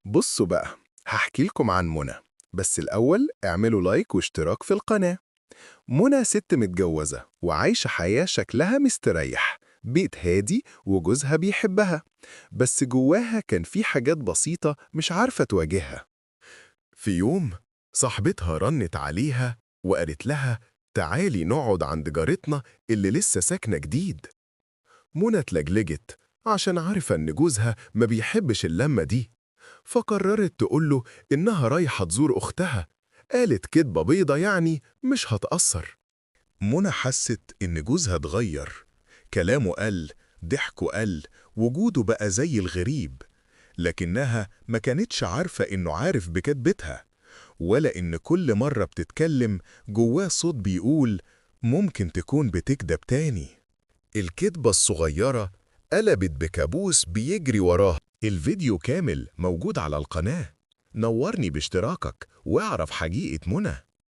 بصوا بقى، هحكي لكم عن منى. بس الأول اعملوا لايك واشتراك في القناة. منى ست متجوزة وعايشة حياة شكلها مستريح، بيت هادي وجوزها بيحبها، بس جواها كان في حاجات بسيطة مش عارفة تواجهها. في يوم صاحبتها رنت عليها وقالت لها تعالي نقعد عند جارتنا اللي لسه ساكنة جديد. منى اتلجلجت عشان عارفة إن جوزها ما بيحبش اللمة دي، فقررت تقوله إنها رايحة تزور أختها. قالت كدبة بيضة يعني مش هتأثر. منى حست إن جوزها اتغير، كلامه قل، ضحكه قل، وجوده بقى زي الغريب. لكنها ما كانتش عارفة إنه عارف بكدبتها، ولا إن كل مرة بتتكلم جواه صوت بيقول ممكن تكون بتكدب تاني. الكدبة الصغيرة قلبت بكابوس بيجري وراها. الفيديو كامل موجود على القناة. نورني باشتراكك واعرف حقيقة منى.